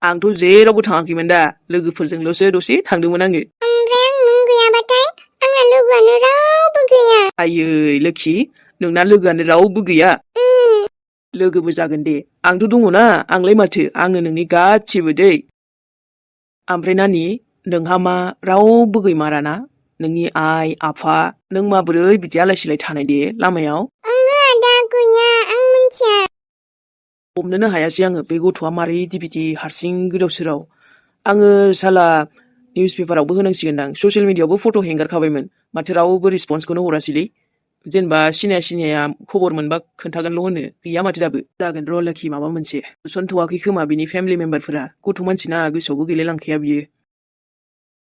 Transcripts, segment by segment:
आंथ' जेरावबो थाङाखैमोन दा लोगोफोरजोंल'सो दसे थांदोंमोन आङो ओमफ्राय नों गैयाबाथाय आंना लोगोआनो रावबो गैया आयै लोखि नोंना लोगोआनो रावबो गैया लोगोबो जागोन दे आंथ' दङना आंलाय माथो आंनो नोंनि गासिबो दै ओमफ्राय नानि नोंहा मा रावबो गैमाराना नोंनि आइ आफा नों माबोरै बिदि आलाय सिलाय थानाय दे लामायाव ओंहो आदा गैया आं मिथिया हमनोनो हायासै आङो बे गथ'आ मारै बिदि हारसिं गोदाव सोराव आङो साला निउस पेपारावबो होनांसिगोनदां ससियेल मिडियायावबो फट' हेंगारखाबायमोन माथो रावबो रिसपन्सखौनो हरासैलै जेनेबा सिनाया खबर मोनबा खोन्थागोनल' होनो गैया माथो दाबो जागोन र' लोखि माबा मोनसे नुसनथ'वाखै खोमा बिनि फेमिलि मेम्बारफोरा गथ' मानसिना गोसोआवबो गैलायलांखाया बियो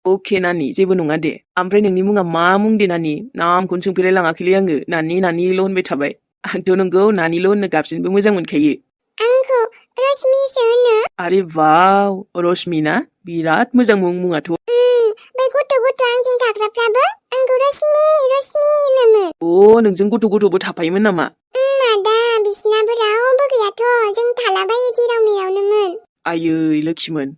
अके नानि जेबो नङा दे ओमफ्राय नोंनि मुङा मा मुं दे नानि नामखौनो सोंफेरलाय लाङाखैलै आङो नानिल' होनबाय थाबाय आंथ' नोंखौ नानिल' होननो गाबसिनबो मोजां मोनखायो आंखौ रश्मिसो होनो आरे वाव रश्मि ना बिराद मोजां मुङाथ' बै गथ' आंजों थाग्राफ्राबो आंखौ रश्मि होनोमोन अ नोंजों गथ'बो थाफायोमोन नामा आदा बिसिनाबो रावबो गैयाथ' जों थालाबायो जेराव मेरावनोमोन आयै लोखिमोन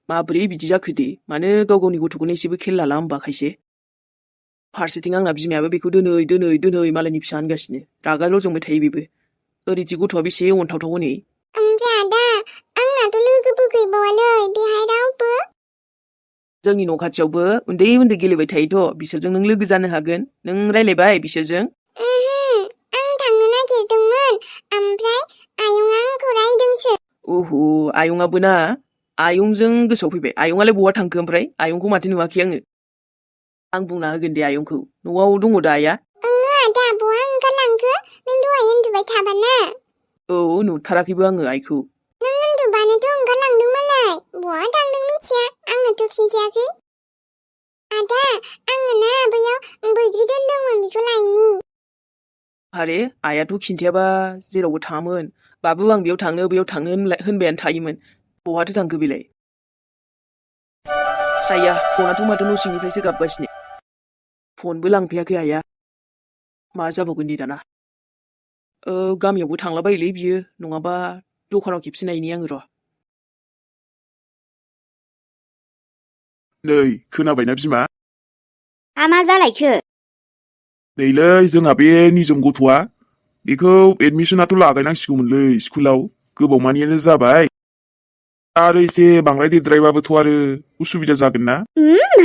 माबोरै बिदि जाखो दे मानो गाव गावनि गथ'खौनो एसेबो खेल लाला होमबा खायसे फारसेथिं आंना बिमायाबो बेखौ दोनै मालायनि फिसा होनगासिनो रागाल' जोंबाय थायो बेबो ओरैदि गथ'आ बेसे अनथावथाव हनै ओमफ्राय आदा आंनाथ' लोगोबो गैबावालै बेहाय रावबो जोंनि न' खाथियावबो उन्दै गेलेबाय थायोथ' बिसोरजों नों लोगो जानो हागोन नों रायलायबाय बिसोरजों आं थांनो नागिरदोंमोन ओमफ्राय आयंआ आंखौ रायदोंसो ओहो आयंआबो ना आयंजों गोसोआव फैबाय आयंआलाय बहा थांखो ओमफ्राय आयंखौ माथो नुवाखै आं बुंना होगोन दे आयंखौ न'आव दङ दा आया ओंहो आदा बहा ओंखारलांखो नों दहाय उन्दुबाय थाबाना औ नुथाराखैबो आङो आइखौ नों उन्दुबानोथ' ओंखारलांदों मालाय बहा थांदों मिथिया आंनोथ' खिन्थायाखै आदा आङो ना बैयाव बैग्रि दोनदोंमोन बेखौ लायनि आरे आइयाथ' खिन्थायाबा जेरावबो थाङामोन बाबु आं बेयाव थांनो होनबायानो थायोमोन बहाथो थांखो बेलाय आइया फनाथ' माथो न' सिंनिफ्रायसो गाबगासिनो फनबो लांफैयाखै आइया मा जाबावगोन दे दाना गामियावबो थांलाबायोलै बियो नङाबा दखानाव खेबसे नायनि आङो र' नै खोनाबायना बिमा मा जालायखो नैलै जोंहा बे निजोम गथ'आ बेखौ एडमिसनाथ' लागायनांसिगौमोनलै स्कुलाव गोबावमानियानो जाबाय आरो एसे बांद्राय देरद्रायबाबोथ' आरो उसुबिदा जागोन ना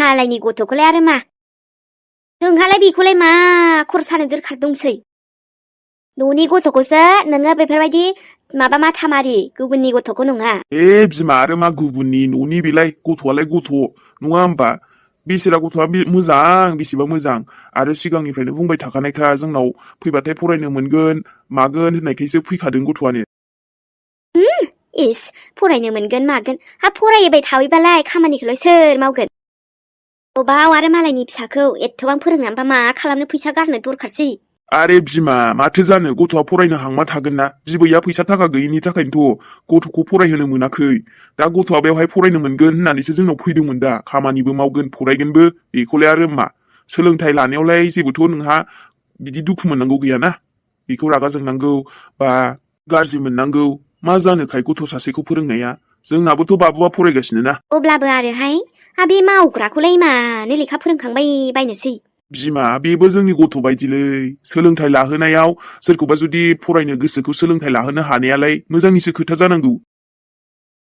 मालायनि गथ'खौलाय आरो मा नोंहालाय बेखौलाय मा खर' सानो दोरखारदोंसै न'नि गथ'खौसो नोङो बेफोरबायदि माबा माथामारि गुबुननि गथ'खौ नङा बिमा आरो मा गुबुननि न'नि बेलाय गथ'आलाय गथ' नङा होमबा बेसेरा गथ'आ मोजां बेसेबा मोजां आरो सिगांनिफ्रायनो बुंबाय थाखानायखा जोंनाव फैबाथाय फरायनो मोनगोन मागोन होननायखायसो फैखादों गथ'आनो फरायनो मोनगोन मागोन फरायबाय थाबायबालाय खामानिखौलाय सोर मावगोन अबाव आरो मालायनि फिसाखौ एथबां फोरोंनानैबा मा खालामनो फैसा गारनो दरखारसै आरे बिमा माथो जानो गथ'आ फरायनो हांमा थागोन ना बिबैया फैसा थाखा गैयिनि थाखायनोथ' गथ'खौ फरायहोनो मोनाखै दा गथ'आ बेवहाय फरायनो मोनगोन होननानैसो जोंनाव फैदोंमोन दा खामानिबो मावगोन फरायगोनबो बेखौलाय आरो मा सोलोंथाइ लानायावलाय जेबोथ' नोंहा बिदि दुखु मोननांगौ गैयाना बेखौ रागा जोंनांगौ बा गाज्रि मोननांगौ मा जानोखाय गथ' सासेखौ फोरोंनाया जोंनाबोथ' बाबुआ फरायगासिनो ना अब्लाबो आरोहाय बे मावग्राखौलाय मानो लेखा फोरोंखांबाय बायनोसै बिमा बेबो जोंनि गथ' बायदिलै सोलोंथाइ लाहोनायाव सोरखौबा जुदि फरायनो गोसोखौ सोलोंथाइ लाहोनो हानायालाय मोजांनिसो खोथा जानांगौ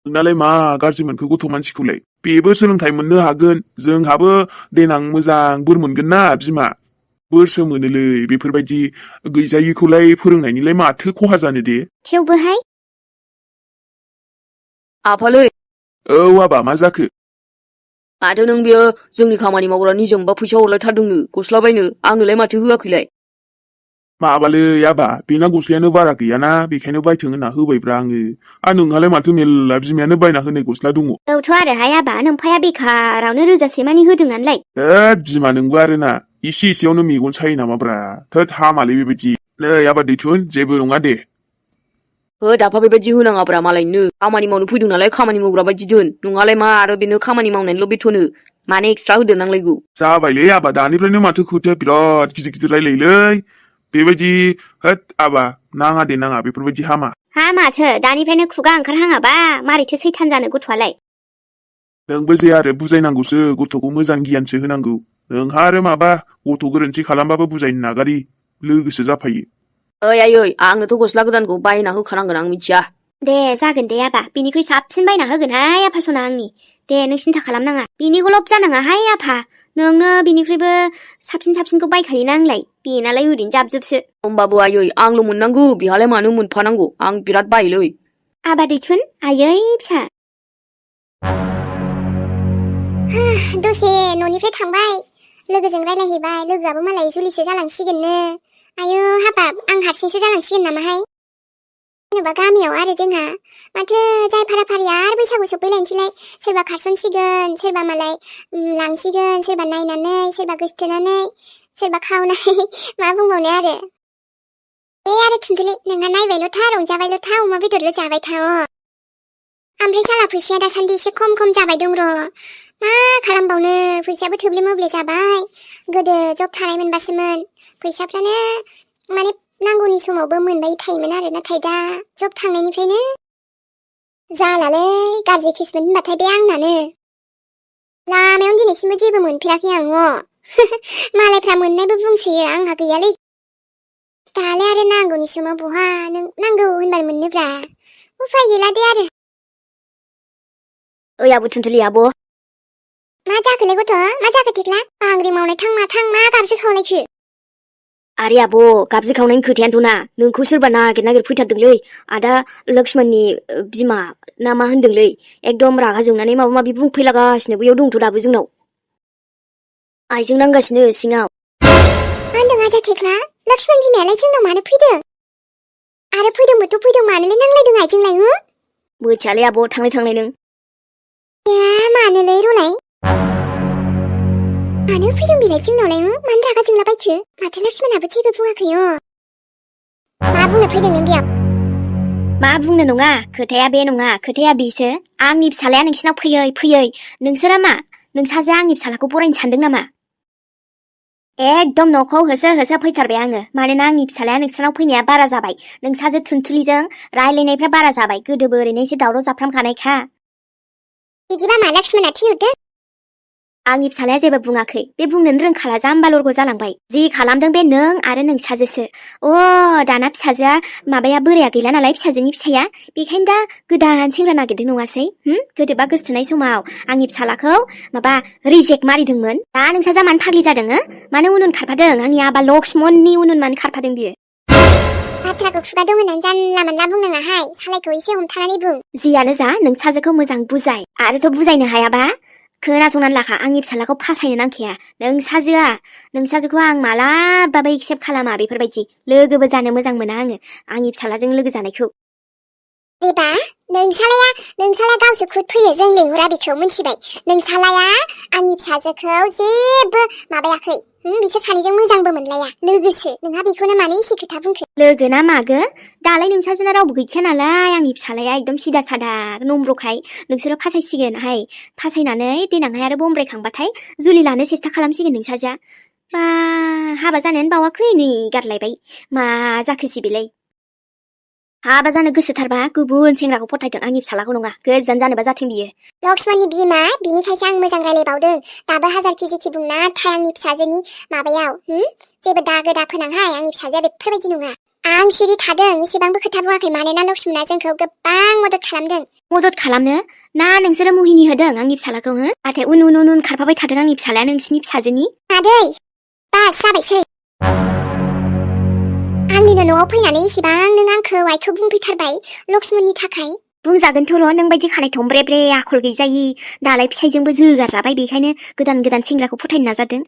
नोंनालाय मा गाज्रि मोनखो गथ' मानसिखौलाय बेबो सोलोंथाइ मोननो हागोन जोंहाबो देनां मोजां बोर मोनगोन ना बिमा बोरसो मोनोलै बेफोरबायदि गैजायिखौलाय फोरोंनायनिलाय माथो खहा जानो दे थेवबोहाय आफालै औ आबा मा जाखो माथो नों बेयो जोंनि खामानि मावग्रा निजोमबा फैसा हरलायथारदोंनो गस्ला बायनो आंनोलाय माथो होआखैलाय माबालै आबा बेना गस्लायानो बारा गैयाना बेखायनो बायथों होनना होबायब्रा आङो नोंहालाय माथो मेल्ला बिमायानो बायना होनाय गस्ला दङ औथ' आरोहाय आबा नोमफाया बेखारावनो रोजासे मानि होदोंआनोलाय बिमा नोंबो आरोना एसेयावनो मेगन सायो नामाब्रा हामालै बेबायदि नै आबा दैथुन जेबो नङा दे दाफा बेबायदि होनाङाब्रा मालायनो खामानि मावनो फैदों नालाय खामानि मावग्रा बायदि दोन नङालाय मा आरो बेनो खामानि मावनायनिल' बेथ'नो माने एक्सट्रा होदो नांलायगौ जाबायलै आबा दानिफ्रायनो माथो खोथाया बिराद गिदिर गिदिर रायलायोलै बेबायदि आबा नाङा दे नाङा बेफोरबायदि हामा माथो दानिफ्रायनो खुगा ओंखारहाङाबा मारैथो सैथान जानो गथ'आलाय। नोंबो जे आरो बुजायनांगौसो गथ'खौ मोजां गियानसो होनांगौ। नोंहा आरो माबा गथ' गोरोन्थि खालामबाबो बुजायनो नागारि लोगोसो जाफायो। ओइ आयै आंनोथ' गस्ला गोदानखौ बायना होखानांगोन आं मिथिया। दे जागोन दे आबा बिनिख्रुइ साबसिन बायना होगोनहाय आफा सना आंनि। दे नों सिन्था खालामनाङा बिनिखौ लब जानाङाहाय आफा। नोंनो बिनिख्रुइबो साबसिनखौ बायखायोना आंलाय। बेनालाय ओरैनो जाबजुबसो। होमबाबो आयै आंल' मोननांगौ बिहालाय मानो मोनफानांगौ आं बिराद बायोलै। आबा दैथुन आयै फिसा। दसे न'निफ्राय थांबाय लोगोजों रायलायहैबाय लोगोआबो मालाय जुलिसो जालांसिगोननो। आयौ हाबाब आं हारसिंसो जालांसिगोन नामाहाय। जेनेबा गामियाव आरो जोंहा माथो जाय फाराफारिया आरो बैसागु सफैलायनोसैलाय। सोरबा खारसनसिगोन सोरबा मालाय लांसिगोन सोरबा नायनानै सोरबा गोसथोनानै सोरबा खावनानै मा बुंबावनो आरो। आरो थुनथुलि नोंहा नायबायल' था रंजाबायल' था अमा बेदरल' जाबाय था ओमफ्राय साला फैसाया दासान्दि एसे खम जाबाय दं र'। मा खालामबावनो फैसायाबो थोब्ले मोब्ले जाबाय। गोदो जब थानाय मोनबासोमोन फैसाफ्रानो माने नांगौनि समावबो मोनबाय थायोमोन आरो। नाथाय दा जब थांनायनिफ्रायनो जालालै गाज्रि किस्मत होनबाथाय बे आंनानो। लामायावनो दिनैसिमबो जेबो मोनफेराखै आं मालायफ्रा मोननायबो बुंसोयो आंहा गैयालै। दालाय आरो नांगौनि समाव बहा नों नांगौ होनबानो मोननोब्रा उफाय गैला दे आरो। ओइ आबो थुनथुलि आब'। मा जाखोलै गथ' मा जाखो थेख्ला बांग्रि मावनाय थां मा गाबसो खावलायखो। आरे आब' गाबज्रिखावनायनि खोथायानोथ' ना नोंखौ सोरबा नागिर फैथारदोंलै। आदा लक्ष्मणनि बिमा ना मा होनदोंलै एकदम रागा जोंनानै माबा माबि बुंफैलागासिनो बैयाव दंथ' दाबो जोंनाव आइजों नांगासिनो सिङाव। मा होनदों आजा थेख्ला लक्ष्मण बिमायालाय जोंनाव मानो फैदों आरो फैदोंबोथ' फैदों मानोलाय नांलायदों आइजोंलाय मिथियालै आब' थांनाय नों मानोलै रलाय मानो फैदों बेलाय जोंनावलाय मानो रागा जोंलाबायखो माथो लक्ष्मणाबो जेबो बुङाखै मा बुंनो फैदों नों बेयाव। मा बुंनो नङा खोथाया बे नङा खोथाया बेसो आंनि फिसालाया नोंसिनाव फैयै नोंसोरा मा नोंसाजों आंनि फिसालाखौ बरायनो सानदों नामा। एकदम न'खौ होसो फैथारबाय आङो मानोना आंनि फिसालाया नोंसानाव फैनाया बारा जाबाय। नोंसाजों थुनथुलिजों रायलायनायफ्रा बारा जाबाय गोदोबो ओरैनो एसे दावराव जाफ्रामखानायखा। बिदिबा मा लक्ष्मणा थिनहरदों। आंनि फिसालाया जेबो बुङाखै बे बुंनोनो रोंखाला जाम्बालरग जालांबाय। जि खालामदों बे नों आरो नोंसाजोसो। दाना फिसाजोआ माबाया बोराया गैला नालाय फिसाजोनि फिसाया बेखायनो दा गोदान सेंग्रा नागिरदों नङासै। गोदोबा गोसथोनाय समाव आंनि फिसालाखौ माबा रिजेक्ट मारिदोंमोन। दा नोंसाजोआ मानो फाग्लि जादों मानो उन खारफादों आंनि आबा लक्ष्मणनि उन मानो खारफादों बियो। बाथ्राखौ खुगा दं होननानै जानला मोनला बुंनाङाहाय सालायखौ एसे हमथानानै बुं। जियानो जा नोंसाजोखौ मोजां बुजाय आरोथ' बुजायनो हायाबा खोनासंनानै लाखा आंनि फिसालाखौ फासायनो नांखाया। नोंसाजोखौ आं मालाबाबो एक्सेप्ट खालामा बेफोरबायदि लोगोबो जानो मोजां मोना आङो आंनि फिसालाजों लोगो जानायखौ। बेबा नोंसालाया गावसो खुद फैयो जों लेंहरा बेखौ मिथिबाय। नोंसालाया आंनि फिसाजोखौ जेबो माबायाखै बिसोर सानैजों मोजांबो मोनलाया लोगोसो। नोंहा बेखौनो मानो एसे खोथा बुंखो। लोगो ना मागो दालाय नोंसाजोंना रावबो गैखाया नालाय आंनि फिसालाया एकदम सिदा सादा नम्रखाय नोंसोरो फासायसिगोनहाय। फासायनानै देनांहाय आरो बमब्रायखांबाथाय जुलि लानो सेस्था खालामसिगोन नोंसाजोआ। बा हाबा जानायानो बावाखै नै गारलायबाय मा जाखोसै बेलाय। हाबा जानो गोसोथारबा गुबुन सेंग्राखौ फथायदों आंनि फिसालाखौ नङा गोजान जानोबा जाथों बियो। लक्ष्मणनि बिमा बिनिखायसो आं मोजां रायलायबावदों दाबो हाजार केजिखि बुंना नाथाय आंनि फिसाजोनि माबायाव जेबो दागो दाफोनांहाय आंनि फिसाजोआ बेफोरबायदि नङा। आं सिरि थादों एसेबांबो खोथा बुङाखै मानोना लक्ष्मणा जोंखौ गोबां मदद खालामदों। मदद खालामनो ना नोंसोरो मुहिनि होदों आंनि फिसालाखौ नाथाय उन खारफाबाय थादों आंनि फिसालाया नोंसिनि फिसाजोनि। मादै बास जाबायसै आंनिनो न'आव फैनानै एसेबां नों आंखौ आइखौ बुंफैथारबाय लक्ष्मणनि थाखाय। बुंजागोनथ' र' नों बायदि खानाय थंब्रे ब्रे आखल गैजायि दालाय फिसाइजोंबो जोगार जाबाय बेखायनो गोदान सेंग्राखौ फथायनो नाजादों।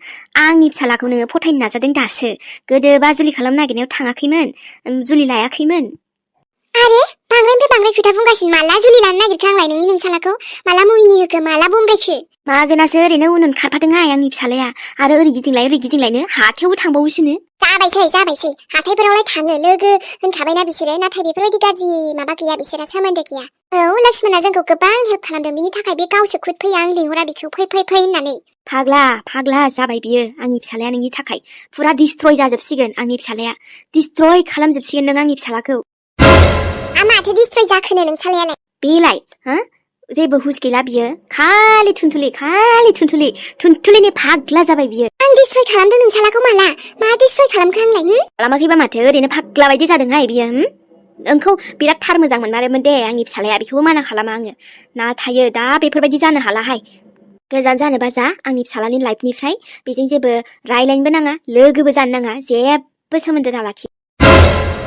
आंनि फिसालाखौ नोङो फथायनो नाजादों दासो गोदोबा जुलि खालामनो नागिरनायाव थाङाखैमोन जुलि लायाखैमोन। आरे बांद्रायनिफ्राय बांद्राय खोथा बुंगासिनो माला जुलि लानो नागिरखो आंलाय नोंनि नोंसालाखौ माला मुहिनि होखो माला बमब्रायखो। मागोनासो ओरैनो उन खारफादोंहाय आंनि फिसालाया आरो ओरै गिदिंलायनो हाथायावबो थांबावोसोनो। जाबायसै हाथायफोरावलाय थाङो लोगो होनखाबायना बिसोरो नाथाय बेफोरबायदि गाज्रि माबा गैया बिसोरा सोमोन्दो गैया। लक्ष्मणा जोंखौ गोबां हेल्प खालामदों बिनि थाखाय बे गावसो खुद फैया आं लिंहरा बेखौ फै होननानै। फाग्ला जाबाय बियो आंनि फिसालाया नोंनि थाखाय फुरा डिस्ट्रय जाजोबसिगोन आंनि फिसालाया डिस्ट्रय खालामजोबसिगोन नों आंनि फिसालाखौ। आमा माथो डिस्ट्रय जाखोनो नोंसालायालाय बेलाय हा जेबो हुस गैला बियो खालि थुनथुलिनि फाग्ला जाबाय बियो आं डिस्ट्रय खालामदों नोंसालाखौ माला मा डिस्ट्रय खालामखो आंलाय खालामाखैबा माथो ओरैनो फाग्ला बायदि जादोंहाय बियो नोंखौ बिराद थार मोजां मोनमारोमोन दे आंनि फिसालाया बेखौबो माना खालामा आङो नाथाय दा बेफोरबायदि जानो हालाहाय गोजान जानोबा जा आंनि फिसालानि लाइफनिफ्राय बेजों जेबो रायलायनोबो नाङा लोगोबो जानो नाङा जेबो सोमोन्दो दालाखि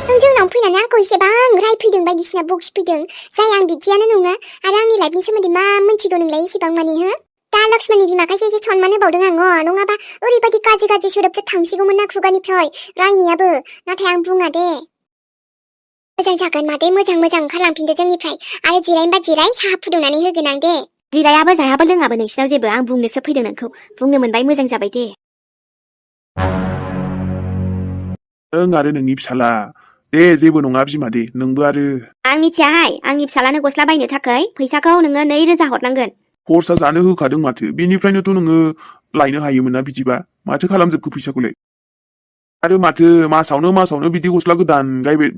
नों जोंनाव फैनानै आंखौ एसेबां रायफैदों बायदिसिना बखिफैदों जाय आं बिदियानो नङा आरो आंनि लाइफनि सोमोन्दै मा मोनथिगौ नोंलाय एसेबां मानि हो दा लक्ष्मणनि बिमाखायसो एसे सनमान होबावदों आङो नङाबा ओरैबायदि गाज्रि सोदोबसो थांसिगौमोन ना खुगानिफ्राय रायनायाबो नाथाय आं बुङा दे मोजां जागोन मादै मोजां ओंखारलांफिनदो जोंनिफ्राय आरो जिरायनोबा जिराय साहा फुदुंनानै होगोन आं दे जिरायाबो जायाबो लोङाबो नोंसिनाव जेबो आं बुंनोसो फैदों नोंखौ बुंनो मोनबाय मोजां जाबाय दे नों आरो नोंनि फिसाला दे जेबो नङा बिमा दे नोंबो आरो आं मिथियाहाय आंनि फिसालानो गस्ला बायनो थाखाय फैसाखौ नोङो 2,000 हरनांगोन खरसा जानो होखादों माथो बेनिफ्रायनोथ' नोङो लायनो हायोमोन ना बिदिबा माथो खालामजोबखो फैसाखौलाय आरो माथो मासावनो बिदि गस्ला गोदान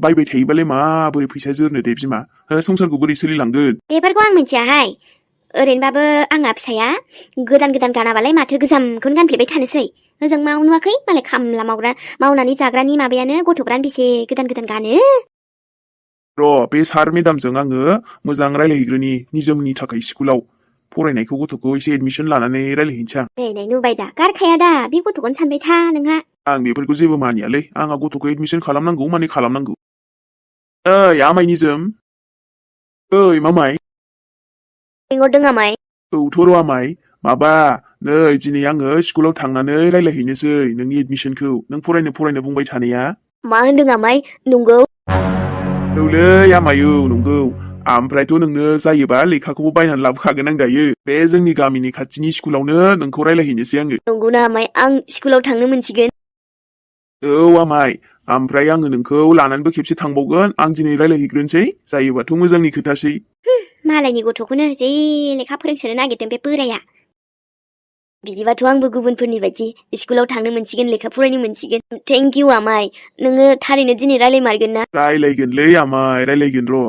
बायबाय थायोबालाय माबोरै फैसा जोरनो दे बिमा संसारखौ बोरै सोलिलांगोन बेफोरखौ आं मिथियाहाय ओरैनोबाबो आंहा फिसाया गोदान गानाबालाय माथो गोजामखौनो गानफ्लेबाय थानोसै ओजों नुवाखै मालाय खामला मावनानै जाग्रानि माबायानो गथ'फ्रानो बेसे गोदान गानो र' बे सार मेदामजों आङो मोजां रायलायहैग्रोनि निजोमनि थाखाय स्कुलाव फरायनायखौ गथ'खौ एसे एडमिसन लानानै रायलायहैनोसै आं नै नुबाय दा गारखाया दा बे गथ'खौनो सानबाय था नोंहा आं बेफोरखौ जेबो मानियालै आंहा गथ'खौ एडमिसन खालामनांगौ माने खालामनांगौ ओइ आमाय निजोम ओइ मामाय लिंहरदों आमाय औथ' र' आमाय माबा नै दिनै आङो स्कुलाव थांनानै रायलायहैनोसै नोंनि एडमिसनखौ नों फरायनो बुंबाय थानाया मा होनदों आमाय नंगौ औलै आमाय औ नंगौ ओमफ्रायथ' नोंनो जायोबा लेखाखौबो बायनानै लाबोखागोन आं दायो बे जोंनि गामिनि खाथिनि स्कुलावनो नोंखौ रायलायहैनोसै आङो नंगौना आमाय आं स्कुलाव थांनो मोनसिगोन औ आमाय ओमफ्राय आङो नोंखौ लानानैबो खेबसे थांबावगोन आं दिनै रायलायहैग्रोनोसै जायोबाथ' मोजांनि खोथासै मालायनि गथ'खौनो जे लेखा फोरोंसोनो नागिरदों बे बोराया बिदिबाथ' आंबो गुबुनफोरनि बायदि स्कुलाव थांनो मोनसिगोन लेखा फरायनो मोनसिगोन थेंक इउ आमाय नोङो थारैनो दिनै रायलायमारगोन ना रायलायगोनलै आमाय रायलायगोन र'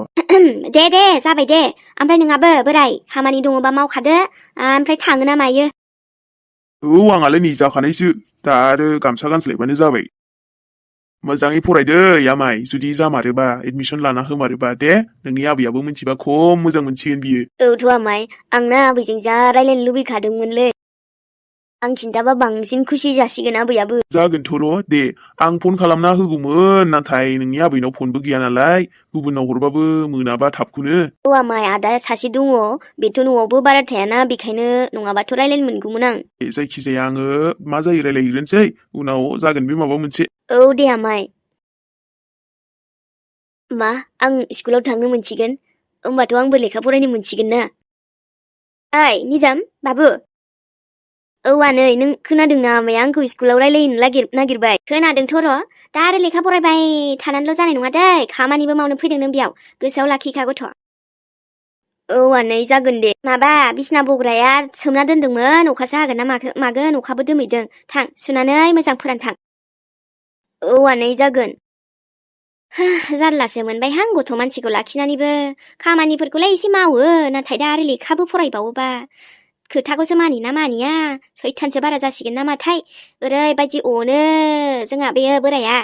दे जाबाय दे ओमफ्राय नोंहाबो बोराय खामानि दङबा मावखादो ओमफ्राय थाङो ना मायो औ आंहालाय नै जाखानायसो दा आरो गामसा गानस्लायबानो जाबाय मोजाङै फरायदो आमाय जुदि जामारोबा एडमिसन लाना होमारोबा दे नोंनि आबैयाबो मिथिबा खम मोजां मोनसिगोन बियो औथ' आमाय आंना आबैजों जा रायलायनो लुबैखादोंमोनलै आं खिन्थाबा बांसिन खुसि जासिगोन आबैयाबो जागोनथ' र' दे आं फन खालामना होगौमोन नाथाय नोंनि आबैनाव फनबो गैया नालाय गुबुननाव हरबाबो मोनाबा थाबखौनो औ आमाय आदा सासे दङ बेथ' न'आवबो बारा थायाना बेखायनो नङाबाथ' रायलायनो मोनगौमोन आं जायखिजाया आङो मा जायो रायलायहैग्रोनोसै उनाव जागोन बे माबा मोनसे औ दे आमाय मा आं स्कुलाव थांनो मोनसिगोन होमबाथ' आंबो लेखा फरायनो मोनसिगोन ना ओइ निजाम बाबु औ आनै नों खोनादोंना आमाया आंखौ स्कुलाव रायलायहैनो नागिरबाय खोनादोंथ' र' दा आरो लेखा फरायबाय थानानैल' जानाय नङा दै खामानिबो मावनो फैदों नों बेयाव गोसोआव लाखिखा गथ' औ आनै जागोन दे माबा बिसना बग्राया सोमना दोनदोंमोन अखासो हागोन ना मागोन अखाबो दोमैदों थां सुनानै मोजां फोरान थां औ आनै जागोन जारलासो मोनबायहां गथ' मानसिखौ लाखिनानैबो खामानिफोरखौलाय एसे मावो नाथाय दा आरो लेखाबो फरायबावोबा खोथाखौसो मानिना मानिया सैथानसो बारा जासिगोन नामाथाय ओरैबायदि अनो जोंहा बे बोराया